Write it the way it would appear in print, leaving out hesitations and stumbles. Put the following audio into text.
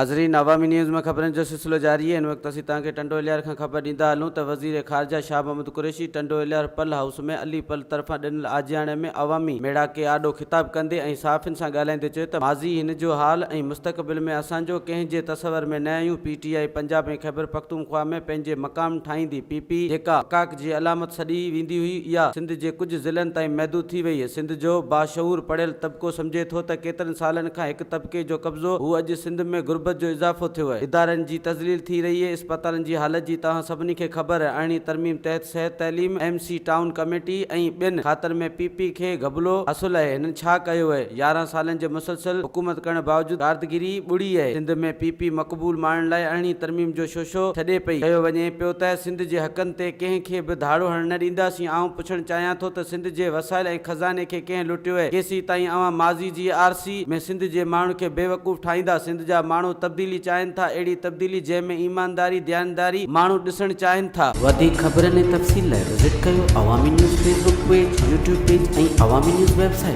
ناظرين عوامي نيوز ۾ خبرن جو سلسلو جاري آهي هن وقت اسين توهان کي ٽنڊو الهيار کان خبر ڏيندا هلون ته وزير خارجه شاهه محمود قريشي ٽنڊو الهيار پل هائوس ۾ علي پل طرفان ڏنل آجياڻي ۾ عوامي ميڙاڪي آڏو خطاب ڪندي ۽ صحافين سان ڳالهائيندي چيو ته ماضي هن جو حال ۽ مستقبل ۾ اسان جو ڪنهن جي تصور ۾ نه آهيون پي ٽي آء پنجاب ۽ خيبرپختونخوا ۾ پنهنجي مقام ٺاهيندي پي پي جيڪا مڪاڪ جي علامت سڏي ويندي هئي اها سنڌ جي ڪجهه ضلعن تائين محدود ٿي وئي سنڌ جو باشعور پڙهيل طبقو سمجهي ٿو ته ڪيترن سالن کان هڪ طبقي جو قبضو هو اڄ سنڌ ۾ غربت جو اضافو ٿيو اهي ادارن جي تذليل ٿي رهي اهي اسپتالن جي حالت جي توهان سڀني کي خبر اهي ارڙهين ترميم تحت صحت تعليم ايم سي ٽائون ڪميٽي ۽ ٻين کاتن ۾ پي پي کي گهبلو حاصل اهي هنن ڇا ڪيو اهي 11 سالن جي مسلسل حڪومت ڪرڻ باوجود ڪاردگيري ٻڙي اهي سنڌ ۾ پي پي مقبول ماڻڻ لاء ارڙهين ترميم جو شوشو ڇڏي پئي چيو وڃي پيو ته سنڌ جي حقن تي ڪنهن کي به ڌاڙو هڻڻ نه ڏينداسين آئون پڇڻ چاهيان ٿو ته سنڌ جي وسائل ۽ خزاني کي ڪنهن لٽيو اهي ڪيسين تائين اوهان ماضي جي آرسي ۾ سنڌ جي ماڻهن کي بيوقوف ٺاهيندا سنڌ جا ماڻهو تبديلي چاهين ٿا اهڙي تبديلي جنهن ۾ ايمانداري ديانتداري ماڻهو ڏسڻ چاهين ٿا. وڌيڪ خبرن ۽ تفصيل لاء وزٽ ڪيو Awami news Facebook page, YouTube page ۽ Awami news website.